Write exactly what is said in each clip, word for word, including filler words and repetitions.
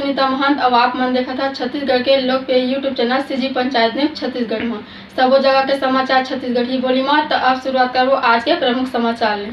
सुनीता महंत, अउ आप मन देखत हव छत्तीसगढ़ के लोकप्रिय YouTube channel CG panchayat news Chhattisgarh म। सबो जगह के समाचार छत्तीसगढ़ी बोली म। त अब शुरुआत करबो आज के प्रमुख समाचार ले।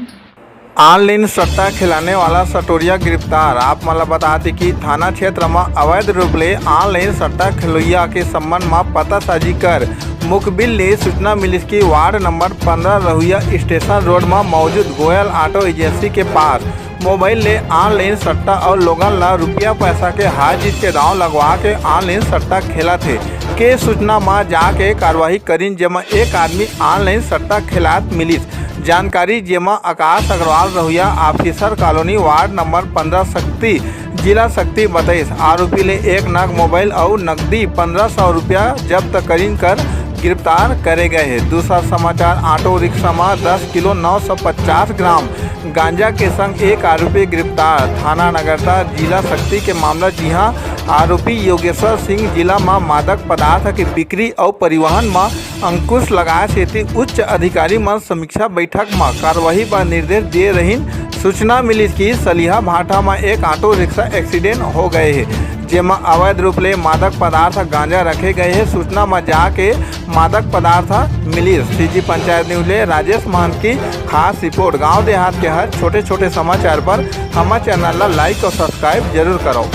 ऑनलाइन सट्टा खिलाने वाला सटोरिया गिरफ्तार। आप मन ल बता दें कि थाना क्षेत्र म अवैध रूप ले ऑनलाइन सट्टा खिलौइया के संबंध म पतासाजी कर मुखबिर ले सूचना मिलिस कि वार्ड नंबर पंद्रह रहुइया स्टेशन रोड म मौजूद गोयल ऑटो एजेंसी के पास मोबाइल ले ऑनलाइन सट्टा अउ लोगन ला रुपया पैसा के हार जीत के दांव लगवा के ऑनलाइन सट्टा खेलत हे के सूचना म जाके कार्रवाई करिन, जेमा एक आदमी ऑनलाइन सट्टा खेलात मिलिस। जानकारी जेमा आकाश अग्रवाल रहुइया ऑफिसर कॉलोनी वार्ड नंबर पंद्रह सक्ती जिला सक्ती बतइस। आरोपी ले एक नग मोबाइल अउ नकदी पंद्रह सौ रुपया जब्त करिन कर गिरफ्तार करे गए हे। दूसरा समाचार, ऑटो रिक्शा म दस किलो नौ सौ पचास ग्राम गांजा के संग एक आरोपी गिरफ्तार। थाना नगरता जिला सक्ती के मामला, जिहां आरोपी योगेश्वर सिंह जिला म मादक पदार्थ के बिक्री अउ परिवहन म अंकुश लगाए सेती उच्च अधिकारी मन समीक्षा बैठक म कार्रवाई बर निर्देश दिए रहिन। सूचना मिलिस कि सलिहा भाटा म एक ऑटो रिक्शा एक्सीडेंट हो गए हे, जेमा अवैध रूप ले मादक पदार्थ गांजा रखे गए हे। सूचना म जाके मादक पदार्थ मिलिस। सीजी पंचायत न्यूज ले राजेश महंत की खास रिपोर्ट। गांव देहात के हर छोटे-छोटे समाचार बर हमर चैनल ला लाइक अउ सब्सक्राइब जरूर करो।